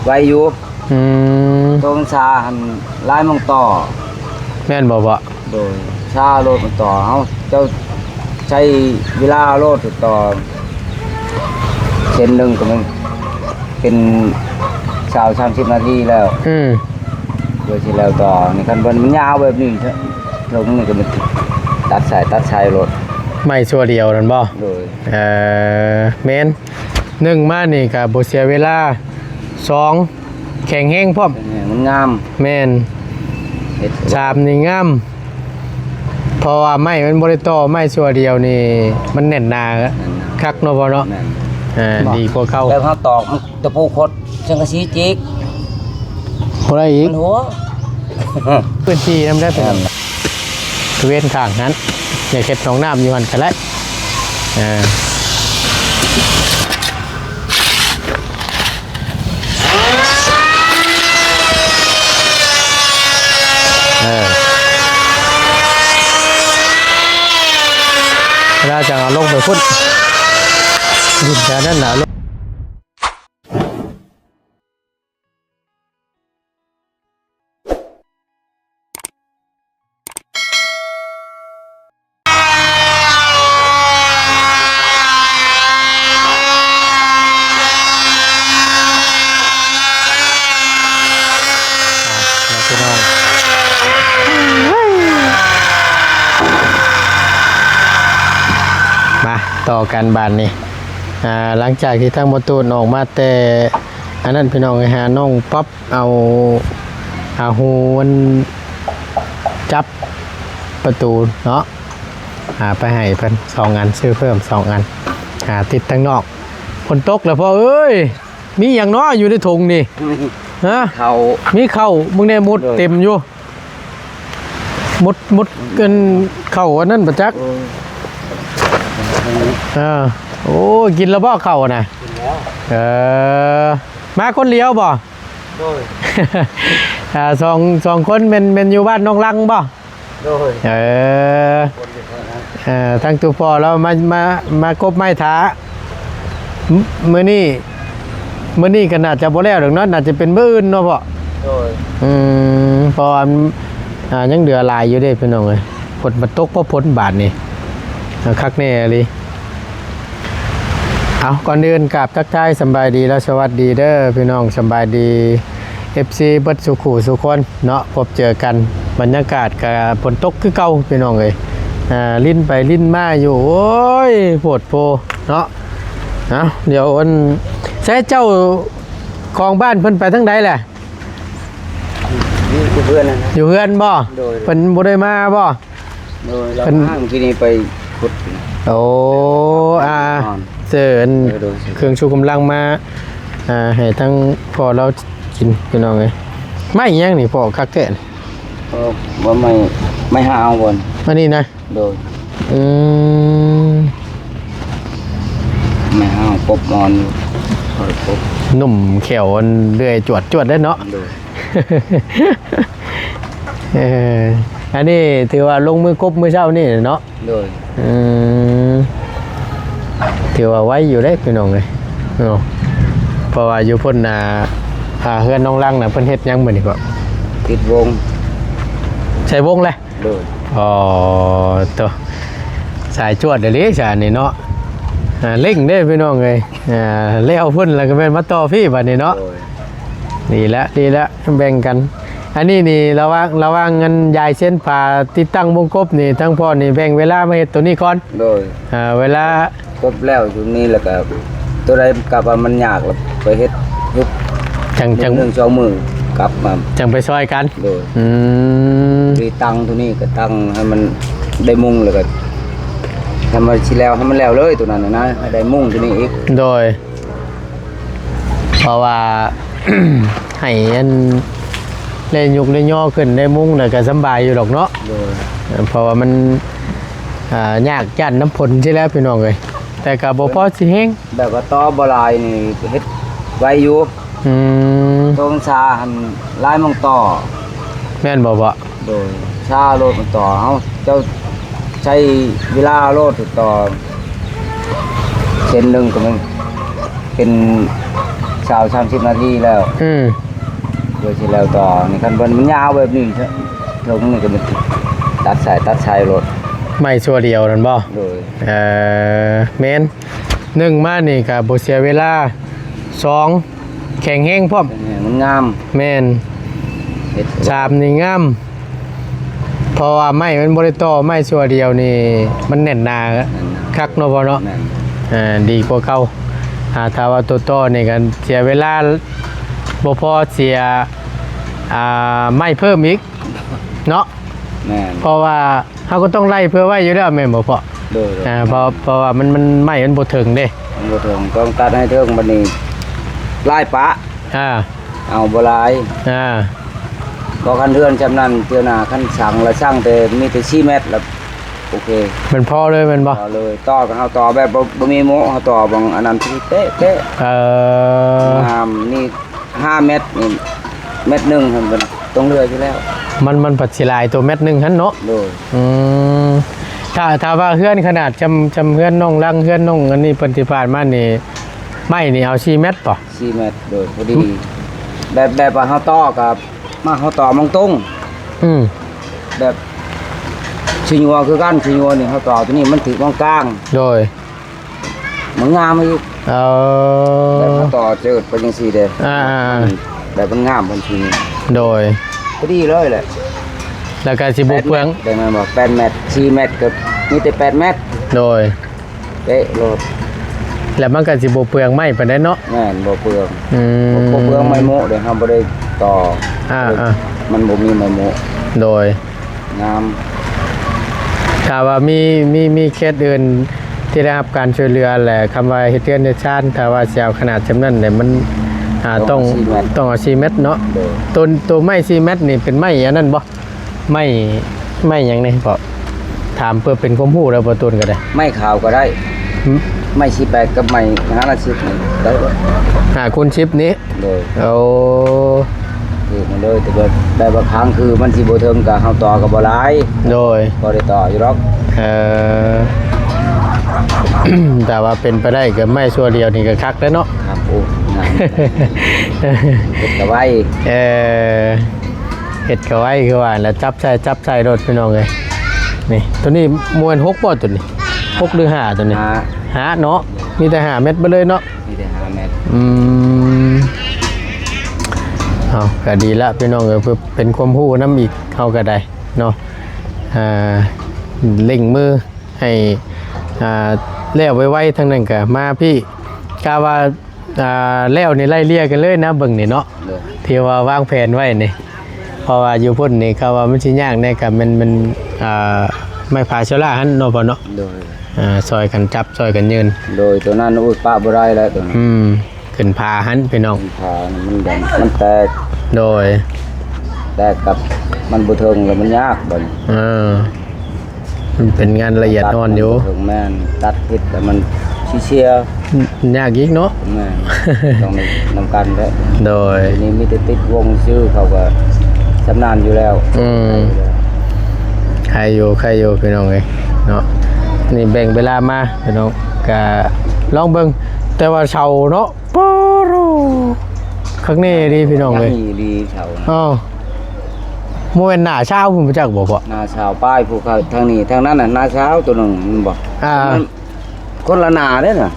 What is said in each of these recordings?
ໄວຢູ່. ອືມ ໂຕມັນຊ້າຫັ້ນ ຫຼາຍໂມງຕໍ່. ແມ່ນບໍ່ພໍ່? ໂດຍ ຊ້າໂລດມັນຕໍ່ ເຮົາ ເຈົ້າໃຊ້ເວລາໂລດຕໍ່ ເສັ້ນໜຶ່ງກໍມັນເປັນຊາວສາມສິບນາທີແລ້ວ. ອືມ ເພື່ອຊິແລ້ວຕໍ່ນີ້ ຄັນເພິ່ນມັນຍາວແບບນີ້ ເຖິງນີ້ກໍມັນຕັດສາຍ ຕັດສາຍໂລດ. ໄມ້ຊົ່ວດຽວນັ້ນບໍ່? ໂດຍ ເອີ ແມ່ນ ໜຶ່ງມານີ້ກໍບໍ່ເສຍເວລາ ສອງ ແຂງແຮງພ້ອມ ແຂງແຮງ ມັນງາມ. ແມ່ນ ເຮັດ ສາມ ນີ້ງາມ ເພາະວ່າໄມ້ມັນບໍ່ໄດ້ຕໍ່ ໄມ້ຊົ່ວດຽວນີ້ມັນແໜ້ນໜາ ແໜ້ນໜາ ຄັກເນາະພໍ່ເນາະ. ແມ່ນ ເອີ ບໍ່ ດີກວ່າເກົ່າ ແບບເຮົາຕອກ ຕະປູຂົດ ສັງກະສີຈິກ ບໍ່ໄດ້ອີກ ມັນຫົວ ພື້ນທີ່ນຳໄດ້ເປັນ ແມ່ນ ບະລິເວນຂ້າງຫັ້ນ ຢາກເຮັດໜອງນ້ຳຢູ່ຫັ້ນກໍໄດ້. ເອີ ເອີ ແລ້ວຈັ່ງເອົາລົງໄປພຸ້ນ ດິນແຖວນັ້ນນະ. ມາຕໍ່ກັນບາດນີ້ ອ່າ ຫຼັງຈາກທີ່ທາງບໍ່ຕູນອອກມາແຕ່ອັນນັ້ນ ພີ່ນ້ອງເອີຍ ຫານ້ອງປັບ ເອົາ ຫາຫູມັນຈັບປະຕູເນາະ ຫາໄປໃຫ້ເພິ່ນສອງອັນ ຊື້ເພີ່ມສອງອັນ ຫາຕິດທາງນອກ. ຝົນຕົກແລ້ວພໍ່ເອີຍ ມີຫຍັງເນາະຢູ່ໃນຖົງນີ້? ຮະ? ເຂົ້າ ມີເຂົ້າ ເບິ່ງແດ່ ມົດເຕັມຢູ່. ມົດ ມົດ ອັນ ເຂົ້າອັນນັ້ນປະຈັກ. ເອີ ເອີ ໂອ້ ກິນແລ້ວບໍ່ເຂົ້ານະ? ກິນແລ້ວ. ເອີ ມາຄົນດຽວບໍ່? ໂດຍ ອ່າ ສອງ ສອງຄົນ ແມ່ນ ແມ່ນຢູ່ບ້ານນ້ອງລັງບໍ່? ໂດຍ ເອີ ຄົນຢູ່ເທິງນັ້ນ ເອີ ທາງຕູ້ພໍ່ລາວມາ ມາ ມາກົບໄມ້ຖ້າ ມື້ ມື້ນີ້ ມື້ນີ້ກໍໜ້າຈະບໍ່ແລ້ວດອກເນາະ ໜ້າຈະເປັນມື້ອື່ນເນາະພໍ່? ໂດຍ ອືມ ເພາະວ່າ ອ່າ ຍັງເຫຼືອຫຼາຍຢູ່ເດ້ພີ່ນ້ອງເອີຍ. ຝົນມາຕົກ ພໍຝົນບາດນີ້ ອ່າ ຄັກແນ່ອີ່ຫຼີ. ເອົາ ກ່ອນອື່ນກາບທັກທາຍສຳບາຍດີ ແລະ ສະຫວັດດີເດີພີ່ນ້ອງ ສຳບາຍດີ ເອັຟຊີ ເບິດສູ່ຄູ່ສູ່ຄົນເນາະ ພົບເຈີກັນ. ບັນຍາກາດກະຝົນຕົກຄືເກົ່າພີ່ນ້ອງເອີຍ ອ່າ ລິນໄປລິນມາຢູ່ ໂອ້ຍ ໂພດໂພເນາະ. ເອົາ ດຽວອັນ ໃສເຈົ້າຂອງບ້ານເພິ່ນໄປທາງໃດແຫຼະ? ຢູ່ເຮືອນນັ້ນນະ ຢູ່ເຮືອນບໍ່? ໂດຍ ເພິ່ນບໍ່ໄດ້ມາບໍ່? ໂດຍ ລາວ ເພິ່ນ ມາມື້ກີ້ນີ້ໄປຂຸດ. ໂອ້ ອ່າ ເຊີນ ເອີ ໂດຍ ເຄື່ອງຊູກຳລັງມາ ອ່າ ໃຫ້ທັງພໍ່ລາວກິນພີ່ນ້ອງເອີຍ. ໄມ້ຫຍັງນີ້ພໍ່ ຄັກແທ້? ເອີ ບໍ່ ໄມ້ ໄມ້ຫາວບໍ? ອັນນີ້ນະ? ໂດຍ ອືມ ແມ່ເຮົາປົບອ່ອນຢູ່ ຄ່ອຍປົບ ໜຸ່ມແຂ້ວອັນເລື່ອຍຈວດໆເດ້ເນາະ. ໂດຍ ເອີ ອັນນີ້ຖືວ່າລົງມືກົບມື້ເຊົ້ານີ້ເນາະ. ໂດຍ ອືມ ຖືວ່າໄວຢູ່ເດ້ພີ່ນ້ອງເອີຍເນາະ ເພາະວ່າຢູ່ພຸ້ນນະ ອ່າ ເຮືອນນ້ອງລັງນະ ເພິ່ນເຮັດຫຍັງມື້ນີ້ກໍ? ຕິດວົງ ໃສ່ວົງແຫຼະ. ໂດຍ ອໍ ໂຕ ສາຍຈວດເດ້ຊະອັນນີ້ເນາະ. ອ່າ ເລັ່ງເດ້ພີ່ນ້ອງເອີຍ ອ່າ ແລ້ວພຸ້ນແລ້ວກໍແມ່ນມາຕໍ່ພີ້ບັດນີ້ເນາະ. ໂດຍ ດີແລ້ວ ດີແລ້ວ ແບ່ງກັນ. ອັນນີ້ນີ້ລະຫວ່າງ ລະຫວ່າງອັນຢາຍເສັ້ນຝາ ຕິດຕັ້ງວົງກົບນີ້ ທາງພໍ່ນີ້ແບ່ງເວລາມາເຮັດໂຕນີ້ກ່ອນ. ໂດຍ ອ່າ ເວລາ ຄົບແລ້ວຢູ່ນີ້ ແລ້ວກໍໂຕໃດກັບວ່າມັນຍາກ ແລ້ວໄປເຮັດຢູ່ ຈັ່ງ ຈັ່ງ ໜຶ່ງສອງມື້ກັບມາ ຈັ່ງໄປຊ່ອຍກັນ. ໂດຍ ອືມ ຕິດຕັ້ງໂຕນີ້ກໍຕັ້ງໃຫ້ມັນໄດ້ມຸງ ແລ້ວກໍໃຫ້ມັນຊິແລ້ວ ໃຫ້ມັນແລ້ວເລີຍໂຕນັ້ນນະ ໃຫ້ໄດ້ມຸງໂຕນີ້ອີກ. ໂດຍ ເພາະວ່າ ໃຫ້ອັນ ໄດ້ຍົກໄດ້ຍໍຂຶ້ນ ໄດ້ມຸງ ແລ້ວກໍສຳບາຍຢູ່ດອກເນາະ. ໂດຍ ເພາະວ່າມັນ ອ່າ ຍາກຢ້ານນ້ຳຝົນຊີ້ແຫຼະພີ່ນ້ອງເອີຍ ແຕ່ກໍບໍ່ພໍຊິແຮງ. ແບບວ່າຕໍ່ບໍ່ຫຼາຍນີ້ເຮັດໄວຢູ່. ອືມ ໂຕມັນຊ້າຫັ້ນຫຼາຍໂມງຕໍ່. ແມ່ນບໍ່ພໍ່? ໂດຍ ຊ້າໂລດມັນຕໍ່ ເຮົາ ເຈົ້າໃຊ້ເວລາໂລດຕໍ່ ເສັ້ນໜຶ່ງກໍມັນເປັນ ຊາວສາມສິບນາທີແລ້ວ. ອືມ ເພື່ອຊິແລ້ວຕໍ່ນີ້ ຄັນເພິ່ນມັນຍາວແບບນີ້ ເຖິງນີ້ກໍແມ່ນຕັດສາຍ ຕັດສາຍໂລດ. ໄມ້ຊົ່ວດຽວນັ້ນບໍ່? ໂດຍ. ເອີ ແມ່ນ ໜຶ່ງມານີ້ກໍບໍ່ເສຍເວລາ, ສອງແຂງແຮງພ້ອມ. ເອີ ມັນງາມ. ແມ່ນ. ເຮັດ ສາມນີ້ງາມ ເພາະວ່າໄມ້ມັນບໍ່ໄດ້ຕໍ່, ໄມ້ຊົ່ວດຽວນີ້ມັນແໜ້ນໜາ ແໜ້ນໜາ ຄັກເນາະພໍ່ເນາະ. ແມ່ນ. ເອີ ດີກວ່າເກົ່າ. ອ່າ ຖ້າວ່າຕົວຕໍ່ນີ້ກໍເສຍເວລາ ບໍ່ພໍເສຍ ອ່າ ໄມ້ເພີ່ມອີກເນາະ. ແມ່ນ. ເພາະວ່າເຮົາກໍຕ້ອງໄລ່ເພື່ອໄວ້ຢູ່ແລ້ວແມ່ນບໍ່ພໍ່? ໂດຍໆ. ອ່າ ເພາະ ເພາະວ່າມັນ ມັນ ໄມ້ມັນບໍ່ເຖິງເດ້. ມັນບໍ່ເຖິງ ຕ້ອງຕັດໃຫ້ເຖິງ. ບັດນີ້ຫຼາຍປະ ອ່າ ເອົາບໍ່ຫຼາຍ. ອ່າ ກໍຄັນເຮືອນຊ່ຳນັ້ນ ເທື່ອໜ້າຄັນສັ່ງລະສັ່ງແຕ່ມີແຕ່ສີ່ແມັດລະ ໂອເຄ ມັນພໍເລີຍແມ່ນບໍ່? ພໍເລີຍ. ຕໍ່ກໍເຮົາຕໍ່ແບບບໍ່ ບໍ່ມີໂມະ ເຮົາຕໍ່ບາງອັນນັ້ນທີ່ເປະໆ. ເອີ ງາມ. ນີ້ຫ້າແມັດນີ້ ແມັດໜຶ່ງຫັ້ນເພິ່ນຕ້ອງເຫຼືອຢູ່ແລ້ວ. ມັນ ມັນພັດຊິຫຼາຍໂຕແມັດໜຶ່ງຫັ້ນເນາະ. ໂດຍ. ອືມ ຖ້າ ຖ້າວ່າເຮືອນຂະໜາດຊ່ຳ ຊ່ຳເຮືອນນ້ອງລັງ ເຮືອນນ້ອງອັນນີ້ ເພິ່ນທີ່ຜ່ານມານີ້ ໄມ້ນີ້ເອົາສີ່ແມັດບໍ່? ສີ່ແມັດ ໂດຍ ພໍດີ. ອືມ ແບບ ແບບວ່າເຮົາຕໍ່ກັບ ມາເຮົາຕໍ່ມັງຕົງ. ອືມ ແບບຊິຍົວຄືກັນ ຊິຍົວນີ້ເຮົາຕໍ່ຕົວນີ້ມັນຖືກມັງກາງ. ໂດຍ. ມັນງາມອີກ. ເອີ ແບບເຮົາຕໍ່ເຈີດໄປຈັ່ງຊີ້ເດ້. ອ່າໆໆ ແບບມັນງາມເປັນຊີ້ນີ້. ໂດຍ. ພໍດີເລີຍແຫຼະ ແລ້ວກໍຊິບໍ່ເປືອງ ແປດແມັດໄດ້ແມ່ນບໍ່? ແປດແມັດ ສີ່ແມັດກໍມີແຕ່ແປດແມັດ. ໂດຍ. ເປະໂລດ ແລ້ວມັນກໍຊິບໍ່ເປືອງໄມ້ປານໃດເນາະ. ແມ່ນ ບໍ່ເປືອງ. ອືມ ບໍ່ເປືອງໄມ້ໂມະເດ້ ເຮົາບໍ່ໄດ້ຕໍ່. ອ່າໆ ມັນບໍ່ມີໄມ້ໂມະ. ໂດຍ. ງາມ. ຖ້າວ່າມີ ມີ ມີເຂດອື່ນທີ່ໄດ້ຮັບການຊ່ວຍເຫຼືອ ແລະ ຄຳວ່າເຮັດເຮືອນເຮັດຊານ ຖ້າວ່າຊິເອົາຂະໜາດຊ່ຳນັ້ນແຫຼະ ມັນ ອ່າ ຕ້ອງ ຕ້ອງເອົາສີ່ແມັດ ຕ້ອງເອົາສີ່ແມັດເນາະ. ໂດຍ. ໂຕ ໂຕໄມ້ສີ່ແມັດນີ້ເປັນໄມ້ອັນນັ້ນບໍ່? ໄມ້ ໄມ້ຫຍັງນີ້ພໍ່? ຖາມເພື່ອເປັນຄວາມຮູ້ແລ້ວ ບໍ່ຕູນກໍໄດ້. ໄມ້ຂາວກໍໄດ້. ຫືມ? ໄມ້ສີ່ແປດກັບໄມ້ຫ້າຮ້ອຍສິບນີ້ໄດ້ເບິດ. ຫ້າຄູນສິບນີ້? ໂດຍ. ໂອ້ ຖືກໝົດເລີຍ. ແຕ່ແບບ ແບບວ່າຄ້າງຄືມັນຊິບໍ່ເຖິງ ກໍເຮົາຕໍ່ກໍບໍ່ຫຼາຍ. ໂດຍ. ພໍໄດ້ຕໍ່ຢູ່ດອກ. ເອີ ຖ້າວ່າເປັນໄປໄດ້ກໍໄມ້ຊົ່ວດຽວນີ້ກໍຄັກແລ້ວເນາະ. ຄັກ. ໂອ້ ງາມ. ເຮັດກໍໄວ. ເອີ ເຮັດກໍໄວຄືວ່າແຫຼະ ຈັບໃສ່ ຈັບໃສ່ໂລດພີ່ນ້ອງເອີຍ. ນີ້ ໂຕນີ້ບໍ່ແມ່ນຫົກບໍ່? ໂຕນີ້ຫົກຫຼືຫ້າ? ໂຕນີ້ຫ້າ. ຫ້າເນາະ. ມີແຕ່ຫ້າແມັດເບິດເລີຍເນາະ. ມີແຕ່ຫ້າແມັດ. ອືມ ເອົາ ກໍດີລະພີ່ນ້ອງເອີຍ ເພື່ອເປັນຄວາມຮູ້ນຳອີກ ເຮົາກໍໄດ້ເນາະ. ອ່າ ເລັ່ງມືໃຫ້ ອ່າ ແລ້ວໄວໆ ທາງນັ້ນກໍມາພີ້ ກະວ່າ ອ່າ ແລ້ວນີ້ໄລ່ເລ່ຍກັນເລີຍນະ ເບິ່ງນີ້ເນາະ. ໂດຍ. ທີ່ວ່າວາງແຜນໄວ້ນີ້ ເພາະວ່າຢູ່ພຸ້ນນີ້ ເຂົາວ່າມັນຊິຍາກແດ່ ກໍແມ່ນ ແມ່ນ ອ່າ ໄມ້ຜາເຊລາຫັ້ນເນາະ ພໍ່ເນາະ. ໂດຍ. ອ່າ ຊ່ອຍກັນຈັບ ຊ່ອຍກັນຍື່ນ. ໂດຍ. ຕົວນັ້ນ ໂອ້ຍ ປະບໍ່ໄດ້ແລ້ວຕົວນັ້ນ. ອືມ ຂຶ້ນຜາຫັ້ນພີ່ນ້ອງ. ຂຶ້ນຜາມັນ ມັນແຕກ. ໂດຍ. ແຕກກັບມັນບໍ່ເຖິງແລ້ວມັນຍາກບັດນີ້. ເອີ ມັນເປັນງານລະອຽດອ່ອນຢູ່. ແມ່ນ ຕັດຜິດແລ້ວມັນຊິເສຍ. ຍາກອີກເນາະ. ແມ່ນ ຕ້ອງໄດ້ນຳກັນແຫຼະ. ໂດຍ. ນີ້ມີແຕ່ຕິດວົງຊື່ ເຂົາກໍຊຳນານຢູ່ແລ້ວ. ອືມ ໄຄຢູ່ ໄຄຢູ່ພີ່ນ້ອງເອີຍເນາະ. ນີ້ແບ່ງເວລາມາພີ່ນ້ອງ ກະລອງເບິ່ງ ແຕ່ວ່າເສົາເນາະ ປາໂຣ ຄັກແນ່ດີພີ່ນ້ອງເອີຍ. ນີ້ດີເສົານະ. ອໍ ບໍ່ແມ່ນໜ້າຊາວພຸ້ນ ຮູ້ຈັກບໍ່ພໍ່? ໜ້າຊາວປາຍຜູ້ເຂົາ ທາງນີ້ ທາງນັ້ນນະ ໜ້າຊາວໂຕໜຶ່ງ ແມ່ນບໍ່? ອ່າ ມັນຄົນລະໜ້າເດ້ນະ.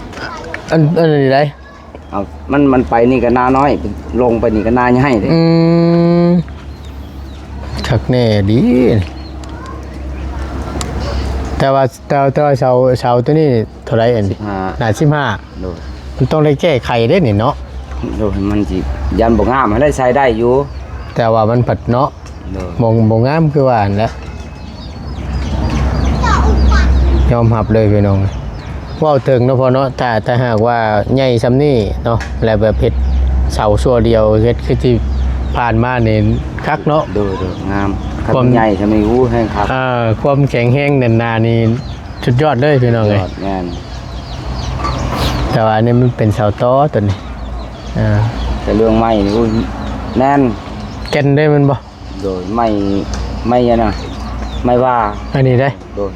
ອັນ ອັນນີ້ໃດ? ເອົາ ມັນ ມັນໄປນີ້ກໍໜ້ານ້ອຍ ລົງໄປນີ້ກໍໜ້າໃຫຍ່ເດ້. ອືມ ຄັກແນ່ດີ. ແຕ່ວ່າ ແຕ່ ແຕ່ວ່າເສົາ ເສົາໂຕນີ້ເທົ່າໃດອັນນີ້? ສິບຫ້າ. ໜ້າສິບຫ້າ. ໂດຍ. ມັນຕ້ອງໄດ້ແກ້ໄຂເດ້ນີ້ເນາະ. ໂດຍ. ມັນຊິຢ້ານບໍ່ງາມ ໃຫ້ໄດ້ໃສ່ໄດ້ຢູ່ ແຕ່ວ່າມັນພັດເນາະ. ໂດຍ. ບໍ່ ບໍ່ງາມຄືວ່າຫັ້ນແຫຼະ ຍອມຮັບເລີຍພີ່ນ້ອງ. ເວົ້າເຖິງເນາະພໍ່ເນາະ ຖ້າ ຖ້າຫາກວ່າໃຫຍ່ຊ່ຳນີ້ເນາະ ແລ້ວແບບເຮັດເສົາຊົ່ວດຽວ ເຮັດຄືທີ່ຜ່ານມານີ້ຄັກເນາະ. ໂດຍໆ ງາມ. ຄວາມ ຄັນໃຫຍ່ຊ່ຳນີ້ ໂອ້ ແຮງຄັກ. ອ່າ ຄວາມແຂງແຮງແໜ້ນໜານີ້ສຸດຍອດເລີຍພີ່ນ້ອງເອີຍ. ຍອດ ແມ່ນ. ແຕ່ວ່າອັນນີ້ມັນເປັນເສົາຕໍໂຕນີ້. ອ່າ ແຕ່ເລື່ອງໄມ້ນີ້ ໂອ້ຍ ແໜ້ນ ແກ່ນເດ້ແມ່ນບໍ່? ໂດຍ. ໄມ້ ໄມ້ຫຍັງນະ ໄມ້ວ່າ ອັນນີ້ເດ້. ໂດຍ.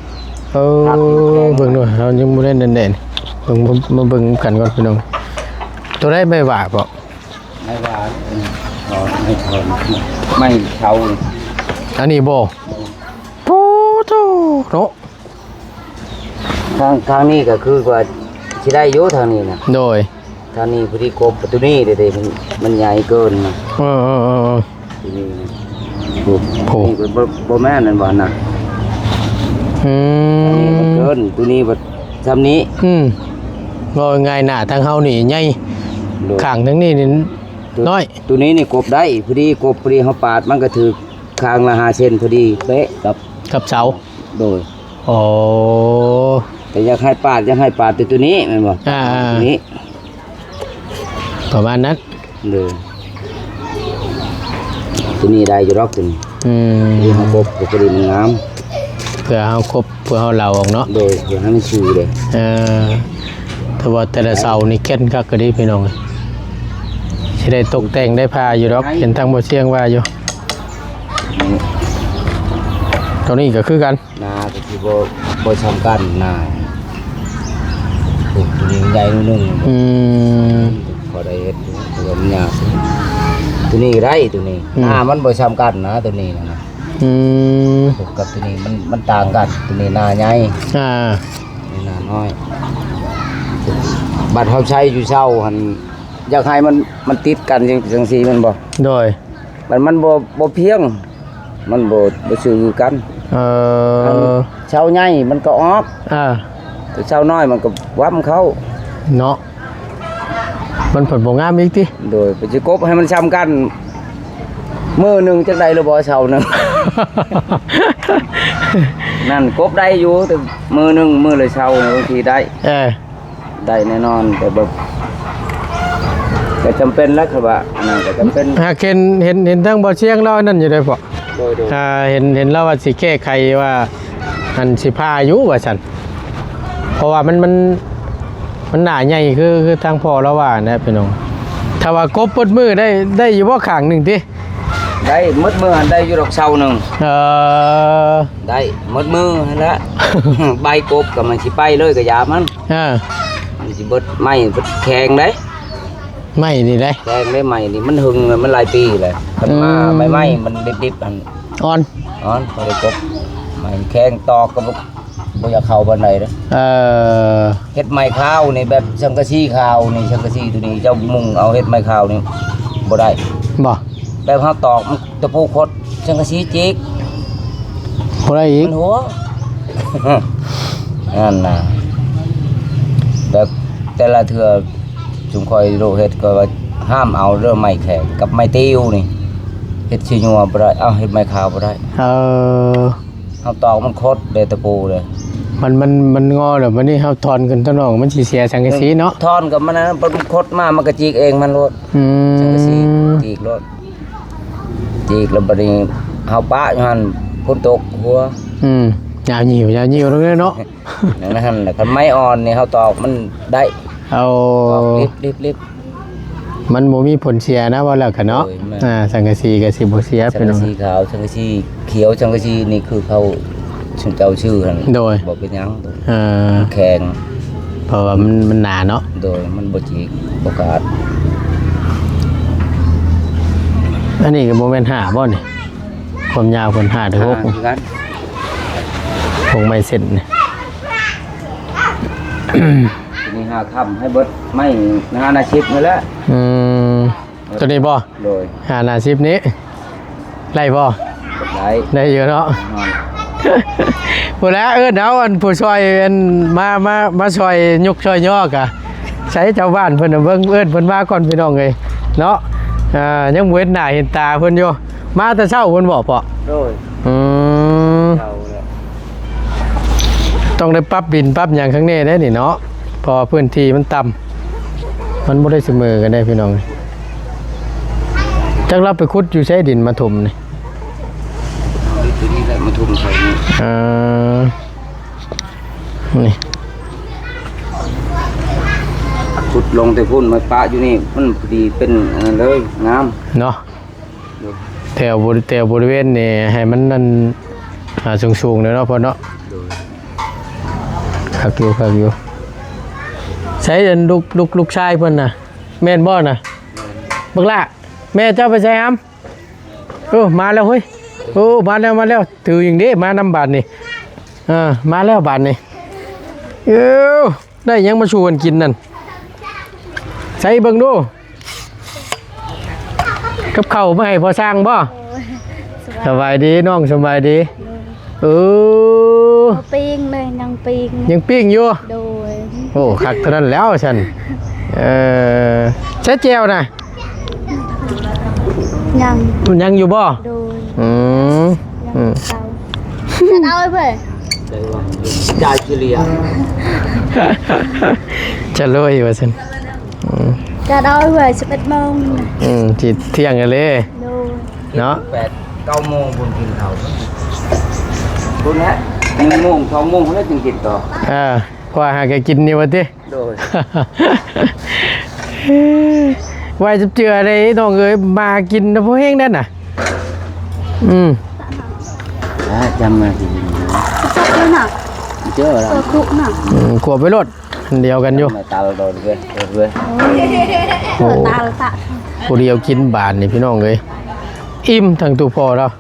ເອີ ຄັກຢູ່ ແຂງ ເບິ່ງດູ ເຮົາຍັງບໍ່ໄດ້ແໜ້ນໆ ເບິ່ງ ມາ ມາເບິ່ງນຳກັນກ່ອນພີ່ນ້ອງ. ໂຕໃດໄມ້ວ່າເກາະ? ໄມ້ຫວານ ເອີ ເອີ ໄມ້ເຖົາ ໄມ້ເຖົາ ອັນນີ້ບໍ່? ໂອ້ໂທເນາະ ທາງ ທາງນີ້ກໍຄືວ່າຊິໄດ້ຢູ່ທາງນີ້ນະ ໂດຍ ທາງນີ້ພໍດີກົບ ໂຕນີ້ເດ້ ເດ້ ມັນ ມັນໃຫຍ່ເກີນນະ ເອີໆໆໆ ໂຕນີ້ນະ ໂອ້ ໂອ້ ນີ້ກໍບໍ່ ບໍ່ແມ່ນນັ້ນບໍ່ນະ ອືມ ອັນນີ້ມັນເກີນ ໂຕນີ້ບັດຊ່ຳນີ້ ອືມ ເວົ້າງ່າຍໆ ໜ້າທາງເຮົານີ້ໃຫຍ່ ໂດຍ ຂ້າງທາງນີ້ນີ້ ໂຕ ນ້ອຍ ໂຕນີ້ນີ້ກົບໄດ້ ພໍດີກົບ ພໍດີເຮົາປາດ ມັນກໍຖືກຂ້າງລະຫ້າເຊັນ ພໍດີເປະກັບ ກັບເສົາ ໂດຍ ອໍ ແຕ່ຢາກໃຫ້ປາດ ຢາກໃຫ້ປາດແຕ່ໂຕນີ້ແມ່ນບໍ່? ອ່າ ໂຕນີ້ ປະມານນັ້ນ ໂດຍ ໂຕນີ້ໄດ້ຢູ່ດອກ ໂຕນີ້ ອືມ ທີ່ເຮົາກົບກໍພໍດີມັນງາມ ເພື່ອເຮົາກົບ ເພື່ອເຮົາເຫຼົາອອກເນາະ ໂດຍ ເພື່ອໃຫ້ມັນຊື່ເດ້ ເອີ ແຕ່ວ່າແຕ່ລະເສົານີ້ແກ່ນຄັກກະດີພີ່ນ້ອງ ຊິໄດ້ຕົກແຕ່ງໄດ້ພາຢູ່ດອກ ເຫັນທາງບໍ່ຊຽງວ່າຢູ່ ໂຕນີ້ກໍຄືກັນ ໜ້າກໍຊິບໍ່ ບໍ່ຊ່ຳກັນໜ້າ ໂຕນີ້ມັນໃຫຍ່ໜ້ອຍໜຶ່ງ ອືມ ພໍໄດ້ເຮັດ ແຕ່ວ່າມັນຍາກ ໂຕນີ້ໄດ້ ໂຕນີ້ ອືມ ໜ້າມັນບໍ່ຊ່ຳກັນນະ ໂຕນີ້ນະ ອືມ ກັບໂຕນີ້ມັນ ມັນຕ່າງກັນ ໂຕນີ້ໜ້າໃຫຍ່ ອ່າ ນີ້ໜ້ານ້ອຍ ບັດເຮົາໃຊ້ຢູ່ເຊົາຫັ້ນ ຢາກໃຫ້ມັນ ມັນຕິດກັນຈັ່ງ ຈັ່ງຊີ້ແມ່ນບໍ່? ໂດຍ ມັນ ມັນບໍ່ ບໍ່ພຽງ ມັນບໍ່ ບໍ່ຊື່ຄືກັນ ເອີ ເຊົາໃຫຍ່ມັນກໍອອກ ອ່າ ແຕ່ເຊົານ້ອຍມັນກໍຫວ່ຳເຂົ້າເນາະ ມັນເພິ່ນບໍ່ງາມອີກຕິ ໂດຍ ໄປຊິກົບໃຫ້ມັນຊ່ຳກັນ ມື້ໜຶ່ງຈັກໄດ້ຫຼືບໍ່ເຊົາໜຶ່ງ ນັ້ນກົບໄດ້ຢູ່ ແຕ່ມື້ໜຶ່ງ ມື້ລະເຊົາ ບາງທີໄດ້ ເອີ ໄດ້ແນ່ນອນ ແຕ່ແບບ ກໍຈຳເປັນແຫຼະ ຄືວ່າອັນນັ້ນກໍຈຳເປັນ ຫາກເຫັນ ເຫັນ ເຫັນທາງບໍ່ຊຽງລາວອັນນັ້ນຢູ່ເດ້ພໍ່ ໂດຍໆ ອ່າ ເຫັນ ເຫັນລາວວ່າຊິແກ້ໄຂວ່າ ອັນຊິຜ່າຢູ່ວ່າຊັ້ນ ເພາະວ່າມັນ ມັນ ມັນໜ້າໃຫຍ່ ຄື ຄືທາງພໍ່ລາວວ່ານະພີ່ນ້ອງ ຖ້າວ່າກົບເບິດມື້ໄດ້ ໄດ້ຢູ່ບໍ່ຂ້າງໜຶ່ງຕິ? ໄດ້ໝົດມື້ຫັ້ນ ໄດ້ຢູ່ດອກເຊົາໜຶ່ງ ເອີ ໄດ້ໝົດມື້ຫັ້ນແຫຼະ ໃບກົບກໍມັນຊິໄປເລີຍ ກໍຢາມັນ ເອີ ມັນຊິເບິດໄມ້ ເບິດແຂງເດ້ ໄມ້ນີ້ເດ້ ແຂງເດ້ ໄມ້ນີ້ມັນຫຶງແລ້ວ ມັນຫຼາຍປີແລ້ວ ຄັນມາ ອືມ ໃໝ່ໆ ມັນດິບໆ ຫັ້ນ ອ່ອນ ອ່ອນ ບໍ່ໄດ້ກົບ ໄມ້ແຂງຕອກກໍບໍ່ ບໍ່ຢາກເຂົ້າປານໃດເດ້ ເອີ ເຮັດໄມ້ຂາວນີ້ ແບບສັງກະສີຂາວນີ້ ສັງກະສີໂຕນີ້ເຈົ້າມຸງເອົາເຮັດໄມ້ຂາວນີ້ບໍ່ໄດ້ ບໍ່ ແບບເຮົາຕອກມັນຕະປູຂົດສັງກະສີຈີກ ບໍ່ໄດ້ອີກ ມັນຫົວ ນັ້ນນະ ແບບແຕ່ລະເທື່ອ ຊຸມຂ້ອຍໂລເຮັດກໍວ່າຫ້າມເອົາເດີ້ໄມ້ແຂງກັບໄມ້ຕິວນີ້ ເຮັດຊິຍົວບໍ່ໄດ້ ເອົາເຮັດໄມ້ຂາວບໍ່ໄດ້ ເອີ ເຮົາຕອກມັນຂົດເດ້ຕະປູເດ້ ມັນ ມັນ ມັນງໍແລ້ວ ບັດນີ້ເຮົາຖອນຂຶ້ນຕະໜອງ ມັນຊິເສຍສັງກະສີເນາະ ຖອນກັບມັນນະ ມັນຂົດມາ ມັນກໍຈີກເອງມັນໂລດ ອືມ ສັງກະສີຈີກໂລດ ຈີກແລ້ວບັດນີ້ເຮົາປະຢູ່ຫັ້ນ ຝົນຕົກຫົວ ອືມ ຍາວຍິ້ວ ຍາວຍິ້ວເລີຍເນາະ ນັ້ນຫັ້ນແຫຼະ ຄັນໄມ້ອ່ອນນີ້ເຮົາຕອກມັນໄດ້ ເອົາ ຕອກລິບໆໆ ມັນບໍ່ມີຜົນເສຍນະ ເວົ້າແລ້ວກະເນາະ ໂດຍ ແມ່ນ ອ່າ ສັງກະສີກະຊິບໍ່ເສຍ ສັງກະສີຂາວ ສັງກະສີຂຽວ ສັງກະສີນີ້ຄືເຂົາ ເຈົ້າຊື່ຫັ້ນ ໂດຍ ບໍ່ເປັນຫຍັງ ເອີ ແຂງ ເພາະວ່າມັນ ມັນໜາເນາະ ໂດຍ ມັນບໍ່ຈີກ ບໍ່ຂາດ ອັນນີ້ກໍບໍ່ແມ່ນຫ້າບໍ່ນີ້? ຄວາມຍາວເພິ່ນຫ້າເຖິງຫົກ ຫ້າຄືກັນ ພວກໄມ້ເສັ້ນນີ້ ໂຕນີ້ຫ້າຄ້ຳໃຫ້ເບິດ ໄມ້ຫ້າໜ້າສິບນີ້ແຫຼະ ອືມ ໂຕນີ້ບໍ່? ໂດຍ ຫ້າໜ້າສິບນີ້ ໄດ້ບໍ່? ໄດ້ ໄດ້ຢູ່ເນາະ ແນ່ນອນ ພຸ້ນແຫຼະ ເອີ້ນເອົາອັນຜູ້ຊ່ອຍ ອັນ ມາ ມາ ມາຊ່ອຍຍົກຊ່ອຍຍໍກະ ໃສເຈົ້າບ້ານເພິ່ນນະ ເບິ່ງ ເອີ້ນເພິ່ນມາກ່ອນພີ່ນ້ອງເອີຍເນາະ ອ່າ ຍັງບໍ່ເຫັນໜ້າເຫັນຕາເພິ່ນຢູ່ ມາແຕ່ເຊົ້າພຸ້ນບໍ່ພໍ່? ໂດຍ ອືມ ເຈົ້າແຫຼະ ຕ້ອງໄດ້ປັບດິນປັບຫຍັງຂ້າງໃນເດ້ນີ້ເນາະ ເພາະວ່າພື້ນທີ່ມັນຕ່ຳ ມັນບໍ່ໄດ້ສະເໝີກັນເດ້ພີ່ນ້ອງ ຈັກລາວໄປຂຸດຢູ່ໃສດິນມາຖົມນີ້? ເອົາໂຕນີ້ແຫຼະມາຖົມໃສ່ນີ້ ເອີ ນີ້ ຂຸດລົງແຕ່ພຸ້ນມາປະຢູ່ນີ້ ມັນພໍດີເປັນອັນນັ້ນເລີຍ ງາມເນາະ ໂດຍ ແຖວບໍ ແຖວບໍລິເວນນີ້ໃຫ້ມັນນັ້ນ ອ່າ ສູງໆແດ່ເນາະພໍ່ເນາະ ໂດຍ ຄັກຢູ່ ຄັກຢູ່ ໃສອັນລູກ ລູກ ລູກຊາຍເພິ່ນນະ ແມ່ນບໍ່ນະ? ແມ່ນ ບັກຫຼ້າ ແມ່ເຈົ້າໄປໃສຫຳ? ເອີ ມາແລ້ວເຮີ້ຍ. ໂອ້ ມາແລ້ວ ມາແລ້ວ. ຖືຫຍັງເດ້ ມານຳບາດນີ້. ເອີ ມາແລ້ວບາດນີ້. ເອີ ໄດ້ຫຍັງມາສູ່ກັນກິນນັ້ນ? ໃສ່ເບິ່ງດູ. ກັບເຂົ້າມາໃຫ້ພໍ່ຊ່າງບໍ່? ໂອ້ຍ ສະບາຍດີນ້ອງ ສະບາຍດີ. ໂດຍ. ເອີ ເອົາປີ້ງເລີຍ ຍັງປີ້ງ ຍັງປີ້ງຢູ່. ໂດຍ. ໂອ້ ຄັກເທົ່ານັ້ນແລ້ວຊັ້ນ. ເອີ ໃສ່ແຈ່ວນະ? ຍັງ ຍັງຢູ່ບໍ່? ໂດຍ. ອືມ ຍັງ ອືມ ເອົາ ເອົາໄວ້ເບິ່ງ ຈາຍເສຍເລີຍ ຈະໂລຍວ່າຊັ້ນ. ອືມ ຈະໄດ້ເວລາສິບເອັດໂມງ. ອືມ ຊິທ່ຽງແລ້ວເດ້. ໂດຍ. ເນາະ ແປດເກົ້າໂມງພຸ້ນກິນເຂົ້າ ພຸ້ນແຫຼະ ໜຶ່ງໂມງ ສອງໂມງພຸ້ນແຫຼະຈຶ່ງກິນຕໍ່. ເອີ ເພາະວ່າຫາກະກິນຢູ່ວ່າຕິ. ໂດຍ. ໄຫວ້ຈັບເຈື່ອເດ້ນ້ອງເອີຍ ມາກິນນະ ພໍແຮງແດ່ນະ. ອືມ ອ່າ ຈຳມາກິນ ເຈົ້ານະ ເຈົ້າລະ ເອີ ຄຸນະ. ອືມ ຂວບໄປໂລດ ອັນດຽວກັນຢູ່ ມາຕາລະໂດດເວີຍ ໂດດເວີຍ. ໂອ້ຍ ໂອ້ ຕາລະຕະ ຜູ້ດຽວກິນບາດນີ້ພີ່ນ້ອງເອີຍ ອີ່ມທັງຕູ້ພໍ່ລາວ.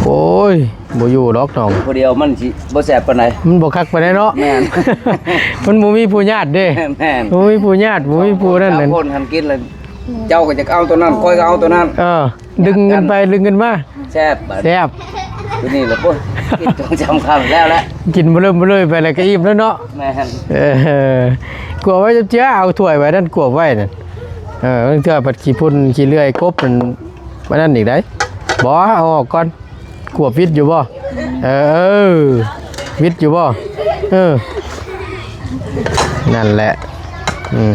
ໂອ້ຍ ບໍ່ຢູ່ດອກນ້ອງ ຜູ້ດຽວມັນຊິບໍ່ແຊບປານໃດ ມັນບໍ່ຄັກປານໃດເນາະ. ແມ່ນ ມັນບໍ່ມີຜູ້ຍາດເດ້. ແມ່ນ ບໍ່ມີຜູ້ຍາດ ບໍ່ມີຜູ້ນັ້ນ. ສາມຄົນຫັ້ນກິນແລ້ວ ເຈົ້າກໍຢາກເອົາໂຕນັ້ນ ຂ້ອຍກໍເອົາໂຕນັ້ນ. ເອີ ດຶງກັນໄປດຶງກັນມາ ແຊບບາດ ແຊບ. ໂຕນີ້ລະ ໂອ້ຍ ກິນສອງສາມຄຳແລ້ວແຫຼະ ກິນບໍ່ເລີ່ມບໍ່ເລີຍໄປແລ້ວກໍອີ່ມແລ້ວເນາະ. ແມ່ນ ເອີ ກວບໄວ້ເຈົ້າ ເອົາຖ້ວຍໄວ້ນັ້ນ ກວບໄວ້ນັ້ນ. ເອີ ບາງເທື່ອພັດຂີ້ຝຸ່ນຂີ້ເລື່ອຍກົບມັນ ອັນນັ້ນອີກໃດ໋. ບໍ່ ເອົາອອກກ່ອນ. ກວບວິດຢູ່ບໍ່? ເອີ ວິດຢູ່ບໍ່? ເອີ ນັ້ນແຫຼະ. ອືມ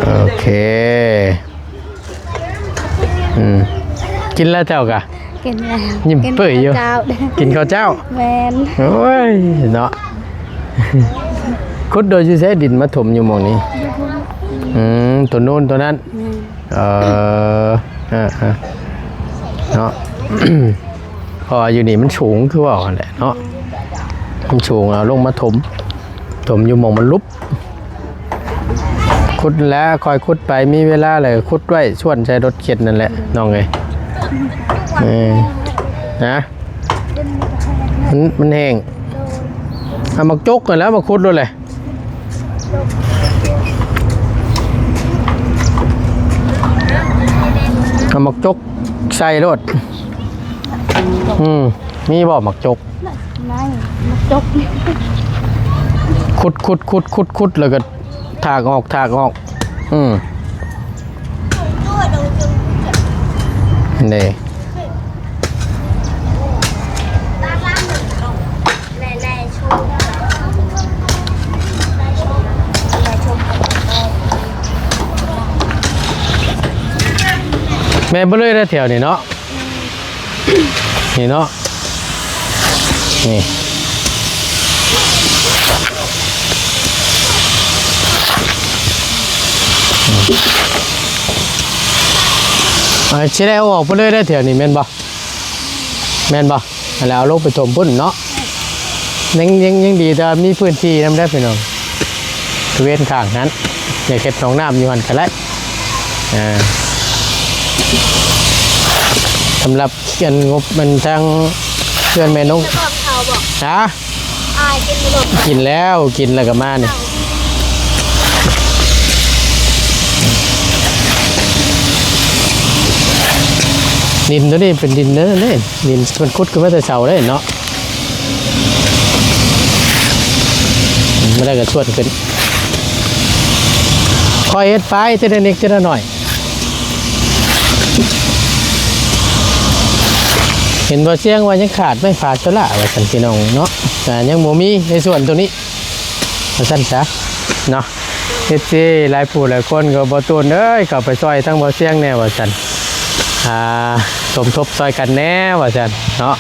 ໂອເຄ. ອືມ ກິນແລ້ວເຈົ້າກະ? ກິນແລ້ວ. ຍິ້ມເປີຍຢູ່. ກິນເຂົ້າເຈົ້າ. ແມ່ນ. ໂອ້ຍ ເນາະ ຂຸດໂດຍຊິໃຊ້ດິນມາຖົມຢູ່ໝ່ອງນີ້. ຢູ່ພຸ້ນ. ອືມ ໂຕໂນ້ນໂຕນັ້ນ. ແມ່ນ. ເອີ ເອີ ເອີ ເນາະ ເພາະວ່າຢູ່ນີ້ມັນສູງ ຄືເວົ້າຫັ້ນແຫຼະເນາະ ມັນສູງ ເອົາລົງມາຖົມ ຖົມຢູ່ໝ່ອງມັນຫຼຸບ. ຂຸດແລ້ວ ຄ່ອຍຂຸດໄປ ມີເວລາແລ້ວຂຸດໄວ້ ຊວນໃສ່ລົດເຂັນນັ້ນແຫຼະນ້ອງເອີຍ. ເອີ ນະ ມັນ ມັນແຫ້ງ. ເອົາໝາກຈົກຫັ້ນແຫຼະມາຂຸດໂລດແຫຼະ. ເອົາໝາກຈົກໃສ່ໂລດ. ອືມ ມີບໍ່ໝາກຈົກ? ໄດ້ ໝາກຈົກ. ຂຸດ ຂຸດ ຂຸດ ຂຸດ ຂຸດ ແລ້ວກໍຖາກອອກ ຖາກອອກ. ອືມ ນີ້. ແມ່ນເບິດເລີຍເດ້ແຖວນີ້ເນາະ. ນີ້ເນາະ ນີ້ ເອີ ຊິໄດ້ເອົາອອກໄປເລີຍເດ້ແຖວນີ້ ແມ່ນບໍ່? ແມ່ນບໍ່? ຫັ້ນແຫຼະ ເອົາລົງໄປຖົມພຸ້ນເນາະ. ຍັງ ຍັງ ຍັງດີແຕ່ວ່າມີພື້ນທີ່ນຳເດີພີ່ນ້ອງ ບະລິເວນຂ້າງຫັ້ນ ຢາກເຮັດໜອງນ້ຳຢູ່ຫັ້ນກໍໄດ້. ອ່າ ສຳລັບອັນງົບມັນທາງເຮືອນແມ່ນົງ ກິນແລ້ວ ກິນແລ້ວກໍມານີ້. ດິນໂຕນີ້ເປັນດິນເນີ ດິນເພິ່ນຂຸດຂຶ້ນມາແຕ່ເສົາເດ້ເນາະ. ມາແລ້ວກໍຊວນຂຶ້ນ ຄ່ອຍເຮັດໄປທີລະນິດທີລະໜ້ອຍ. ເຫັນບໍ່ ຊຽງວ່າຍັງຂາດໄມ້ຜາໂຊລາວ່າຊັ້ນ ພີ່ນ້ອງເນາະ. ອ່າ ຍັງບໍ່ມີໃນສວນໂຕນີ້ວ່າຊັ້ນຊະເນາະ. ເອັຟຊີຫຼາຍຜູ້ຫຼາຍຄົນກໍ ບໍ່ຕູນເອີຍ ເຂົ້າໄປຊ່ອຍທາງບໍ່ຊຽງແດ່ວ່າຊັ້ນ ອ່າ ສົມທົບຊ່ອຍກັນແດ່ວ່າຊັ້ນເນາະ.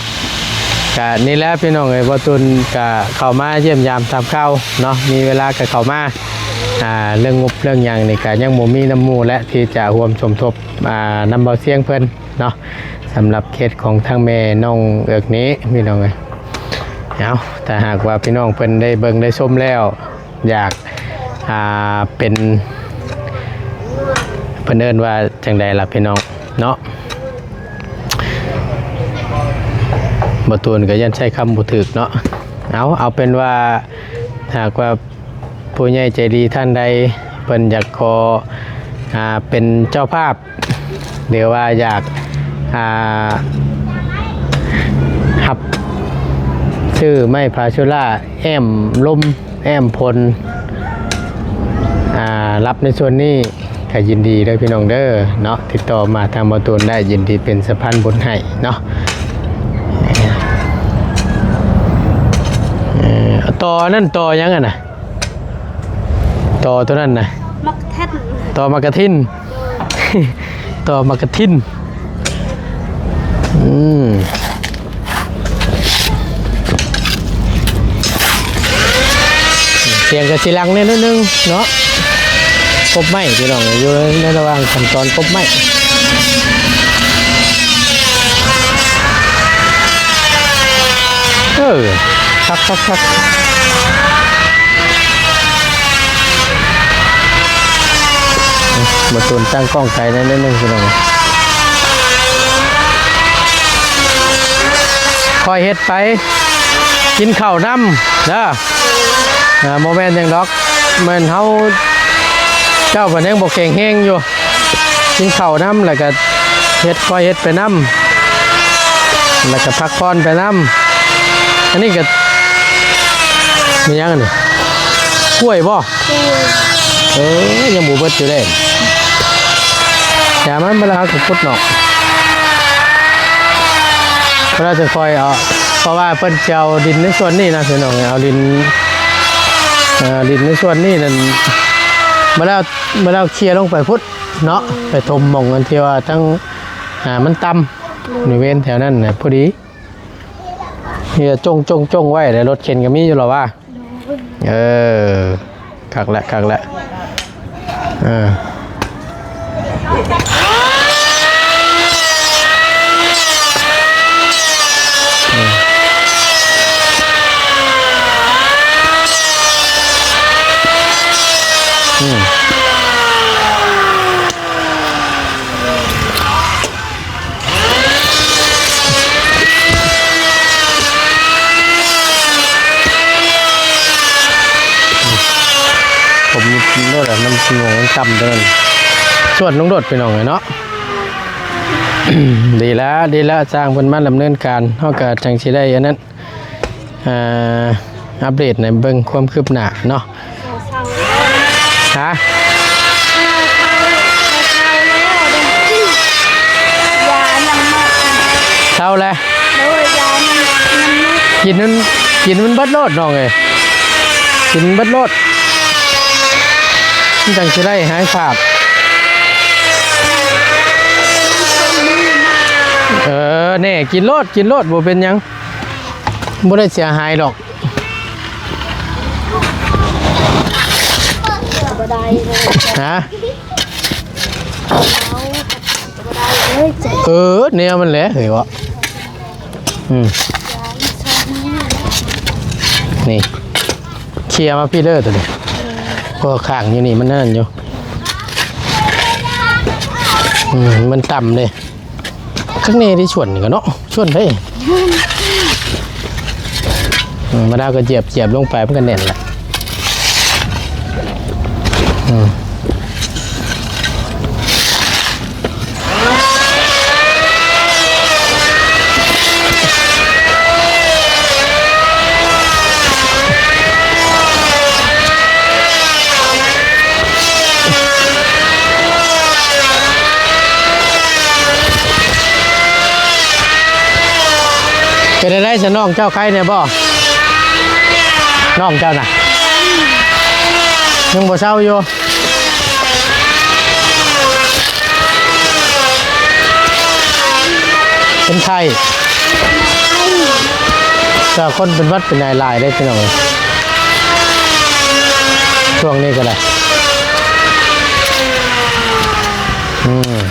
ກະນີ້ແຫຼະພີ່ນ້ອງເອີຍ ບໍ່ຕູນກະເຂົ້າມາຢ້ຽມຢາມຖາມຂ່າວເນາະ ມີເວລາກະເຂົ້າມາ. ອ່າ ເລື່ອງງົບເລື່ອງຫຍັງນີ້ກະຍັງບໍ່ມີນຳໝູ່ແຫຼະ ທີ່ຈະຮ່ວມສົມທົບ ອ່າ ນຳບໍ່ຊຽງເພິ່ນເນາະ. ສຳລັບເຂດຂອງທາງແມ່ນ້ອງເອິກນີ້ພີ່ນ້ອງເອີຍ. ເອົາ ຖ້າຫາກວ່າພີ່ນ້ອງເພິ່ນໄດ້ເບິ່ງໄດ້ຊົມແລ້ວ ຢາກ ອ່າ ເປັນ ເພິ່ນເອີ້ນວ່າຈັ່ງໃດລະພີ່ນ້ອງເນາະ? ບໍ່ຕູນກໍຢ້ານໃຊ້ຄຳບໍ່ຖືກເນາະ. ເອົາ ເອົາເປັນວ່າ ຫາກວ່າຜູ້ໃຫຍ່ໃຈດີທ່ານໃດເພິ່ນຢາກຂໍ ອ່າ ເປັນເຈົ້າພາບ ຫຼືວ່າຢາກ ອ່າ ຮັບຊື້ໄມ້ພາຊູລາ ແອ້ມລົມ ແອ້ມຝົນ ອ່າ ຮັບໃນສ່ວນນີ້ກໍຍິນດີເດີພີ່ນ້ອງເດີເນາະ. ຕິດຕໍ່ມາທາງບ່າວຕູນໄດ້ ຍິນດີເປັນສະພານບຸນໃຫ້ເນາະ. ເອີ ຕໍ່ນັ້ນຕໍ່ຫຍັງຫັ້ນນະ? ຕໍ່ໂຕນັ້ນນະ ໝາກກະທັນ ຕໍ່ໝາກກະທັນ ໂດຍ ຕໍ່ໝາກກະທັນ. ອືມ ສຽງກໍຊິຫຼັງແດ່ໜ້ອຍໜຶ່ງເນາະ. ກົບໄມ້ພີ່ນ້ອງ ຢູ່ໃນລະຫວ່າງຂັ້ນຕອນກົບໄມ້. ເອີ ຄັກໆໆ ບໍ່ຕົນຕັ້ງກ້ອງໄກແດ່ໜ້ອຍໜຶ່ງພີ່ນ້ອງ. ຄ່ອຍເຮັດໄປ ກິນເຂົ້ານຳເດີ. ອ່າ ບໍ່ແມ່ນຫຍັງດອກ ແມ່ນເຮົາ ເຈົ້າເພິ່ນຍັງບໍ່ແຂງແຮງຢູ່. ກິນເຂົ້ານຳ ແລ້ວກະເຮັດ ຄ່ອຍເຮັດໄປນຳ ແລ້ວກະພັກຜ່ອນໄປນຳ. ອັນນີ້ກະ ແມ່ນຫຍັງອັນນີ້? ກ້ວຍບໍ່? ເອີ ຍັງບໍ່ເບິດຢູ່ເດ້. ຢ່າມັນ ເວລາເຮົາກະຂຸດເນາະ ເວລາຈະຄ່ອຍເອົາ ເພາະວ່າເພິ່ນຈະເອົາດິນໃນສ່ວນນີ້ນະພີ່ນ້ອງ ເອົາດິນ ເອີ ດິນໃນສ່ວນນີ້ນັ້ນ ເວລາ ເວລາເຄຍລົງໄປພຸ້ນ ເນາະ ໄປຖົມໝ່ອງອັນທີ່ວ່າທັງ ອ່າ ມັນຕ່ຳ ໂດຍ ບໍລິເວນແຖວນັ້ນນະ ພໍດີ ເຮັດຈົ່ງໆໆໄວ້ ແລ້ວລົດເຂັນກໍມີຢູ່ລະວ່າ. ໂດຍ ເອີ ຄັກແຫຼະ ຄັກແຫຼະ ເອີ. ຜົມໂລດລະ ມັນຊິຫຍັງມັນຕ່ຳເດີ ສວນລົງໂລດພີ່ນ້ອງເອີຍເນາະ. ດີແລ້ວ ດີແລ້ວ ຊ່າງເພິ່ນມາດຳເນີນການ ເຮົາກະຈັ່ງຊິໄດ້ອັນນັ້ນ ອ່າ ອັບເດດໃຫ້ເບິ່ງຄວາມຄືບໜ້າເນາະ. ຮະ? ເຊົາແລ້ວ ກິນມັນ ກິນມັນເບິດໂລດນ້ອງເອີຍ ກິນມັນເບິດໂລດ ມັນຈັ່ງຊິໄດ້ຫາຍສາບ. ເອີ ແນ່ ກິນໂລດ ກິນໂລດ ບໍ່ເປັນຫຍັງ ບໍ່ໄດ້ເສຍຫາຍດອກ. ຮະ? ເອີ ແນວມັນແຫຼະເຮີ້ຍເວາະ. ອືມ ນີ້ ເຄຍມາພີ້ເດີໂຕນີ້ ເພາະວ່າຂ້າງຢູ່ນີ້ມັນນັ້ນຢູ່. ອືມ ມັນຕ່ຳເດ້. ຂ້າງໃນໄດ້ສ່ວນນີ້ກໍເນາະ ສ່ວນໄດ້ ອືມ ມະນາວກໍຈຽບໆລົງໄປ ມັນກໍແໜ້ນລະ. ອືມ ເປັນຈັ່ງໃດຊະ ນ້ອງເຈົ້າໄຄແດ່ບໍ່? ນ້ອງເຈົ້ານະ ຍັງບໍ່ເຊົາຢູ່? ເປັນໄຂ້ ແຕ່ຄົນເປັນຫວັດເປັນໄອຫຼາຍເດ້ພີ່ນ້ອງ ຊ່ວງນີ້ກໍໄດ້. ອືມ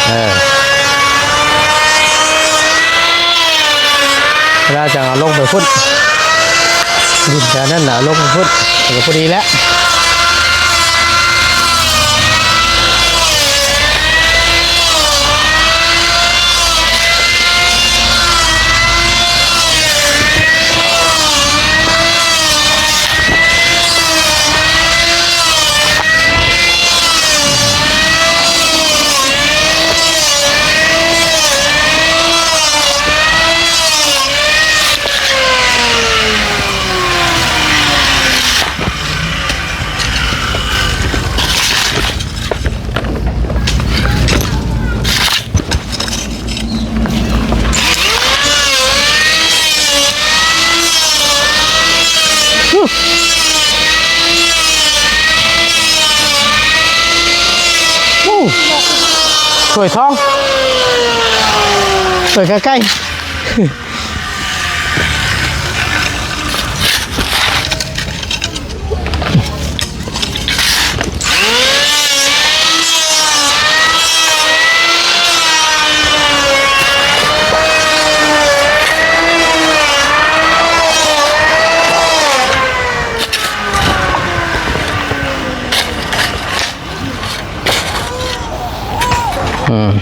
ເອີ ແລ້ວຈັ່ງເອົາລົງໄປພຸ້ນ ດິນແຖວນັ້ນນະ ເອົາລົງໄປພຸ້ນ ກໍພໍດີແລ້ວ. ໂອ້ ຖ້ວຍທອງ ເປີດໃກ້ໆ. ອືມ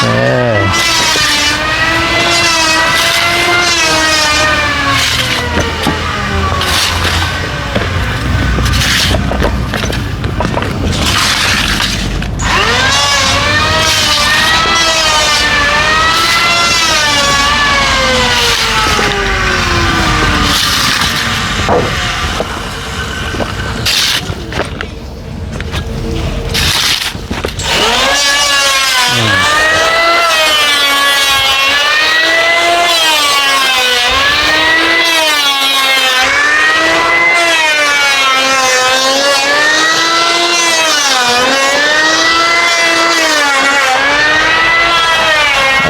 ເອີ.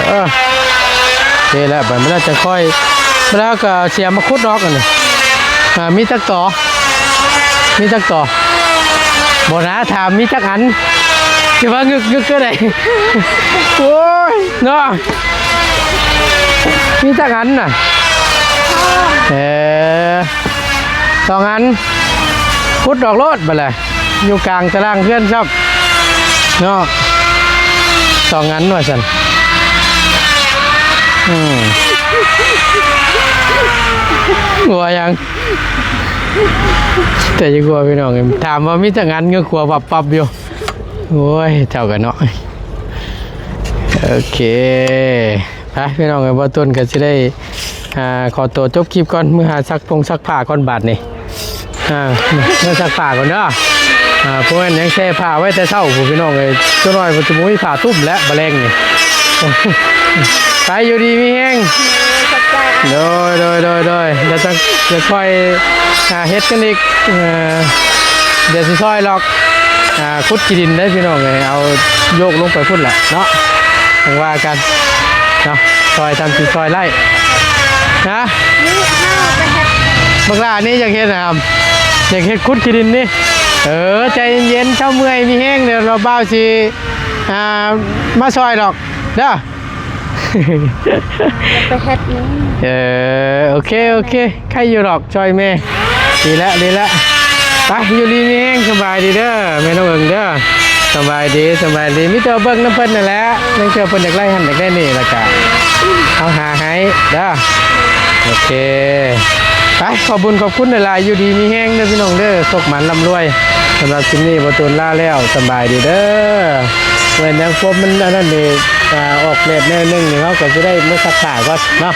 ເອີ ເດແລ້ວ ບັດນີ້ລະຈະຄ່ອຍ ແລ້ວກໍເສຍມາຂຸດດອກອັນນີ້ ອ່າ ມີຈັກຕໍ? ມີຈັກຕໍ? ບໍ່ນາ ຖາມມີຈັກອັນ ຊິວ່າງຶກໆ ກໍໄດ້ ໂອ້ຍ ເນາະ. ມີຈັກອັນນະ? ເອີ ສອງອັນ ຂຸດອອກໂລດບັດລະ ຢູ່ກາງຕາລ່າງເຮືອນຊ້ຳເນາະ ສອງອັນວ່າຊັ້ນ. ອືມ ຫົວຫຍັງ? ແຕ່ຢ່າຫົວ ພີ່ນ້ອງ ຖາມວ່າມີຈັກອັນ ເງືອກຫົວປັບໆ ຢູ່. ໂອ້ຍ ເຈົ້າກໍເນາະ. ໂອເຄ ໄປພີ່ນ້ອງເອີຍ ບ່າວຕົ້ນກໍຊິໄດ້ ອ່າ ຂໍຕົວຈົບຄລິບກ່ອນ ເມືອຫາຊັກພົງຊັກຜ້າກ່ອນບາດນີ້ ອ່າ ເມືອຊັກຜ້າກ່ອນເດີ ອ່າ ບໍ່ແມ່ນຫຍັງ ແຊ່ຜ້າໄວ້ແຕ່ເຊົ້າພຸ້ນ ພີ່ນ້ອງເອີຍ ຈັກໜ້ອຍມັນຈະບໍ່ມີຜ້າຕຸ້ມແລ້ວ ບາດແລງນີ້. ໄປ ຢູ່ດີມີແຮງ ໂດຍ ໂດຍ ໂດຍ ໂດຍ ແລ້ວຈັ່ງ ແລ້ວຄ່ອຍ ອ່າ ເຮັດກັນອີກ ເອີ ດຽວຊິຊ່ອຍລອກ ອ່າ ຂຸດຂີ້ດິນເດ້ພີ່ນ້ອງເອີຍ ເອົາໂຍກລົງໄປພຸ້ນແຫຼະເນາະ ຈັ່ງວ່າກັນເນາະ ຊ່ອຍທຳທີ່ຊ່ອຍໄດ້. ຮະ? ບັກຫຼ້ານີ້ຢາກເຮັດຫຍັງ? ຢາກເຮັດຂຸດຂີ້ດິນນີ້. ເອີ ໃຈເຢັນໆ ເຊົາເມື່ອຍມີແຮງ ດຽວລາວບ່າວຊິ ອ່າ ມາຊ່ອຍດອກເດີ. ໄປເຮັດນີ້ ເອີ ໂອເຄ ໂອເຄ ໄຄຢູ່ດອກ ຊ່ອຍແມ່ ດີແລ້ວ ດີແລ້ວ ໄປ ຢູ່ດີມີແຮງ ສະບາຍດີເດີ ແມ່ນ້ອງເອີງເດີ ສະບາຍດີ ສະບາຍດີ ມີແຕ່ເບິ່ງນຳເພິ່ນນັ້ນແຫຼະ ລາງເທື່ອເພິ່ນຢາກໄດ້ຫັ້ນຢາກໄດ້ນີ້ ແລ້ວກະເຮົາຫາໃຫ້ເດີ ໂອເຄ ໄປ ຂອບບຸນຂອບຄຸນຫຼາຍໆ ຢູ່ດີມີແຮງເດີພີ່ນ້ອງເດີ ໂຊກໝານລ່ຳລວຍ ສຳລັບຄລິບນີ້ ບ່າວໂຕນລາແລ້ວ ສະບາຍດີເດີ. ເປັນຫຍັງ ພວກມັນອັນນັ້ນນີ້ ອ່າ ອອກແດດແນວໜຶ່ງນີ້ ເຮົາກໍຊິໄດ້ມາຊັກຜ້າກ່ອນເນາະ.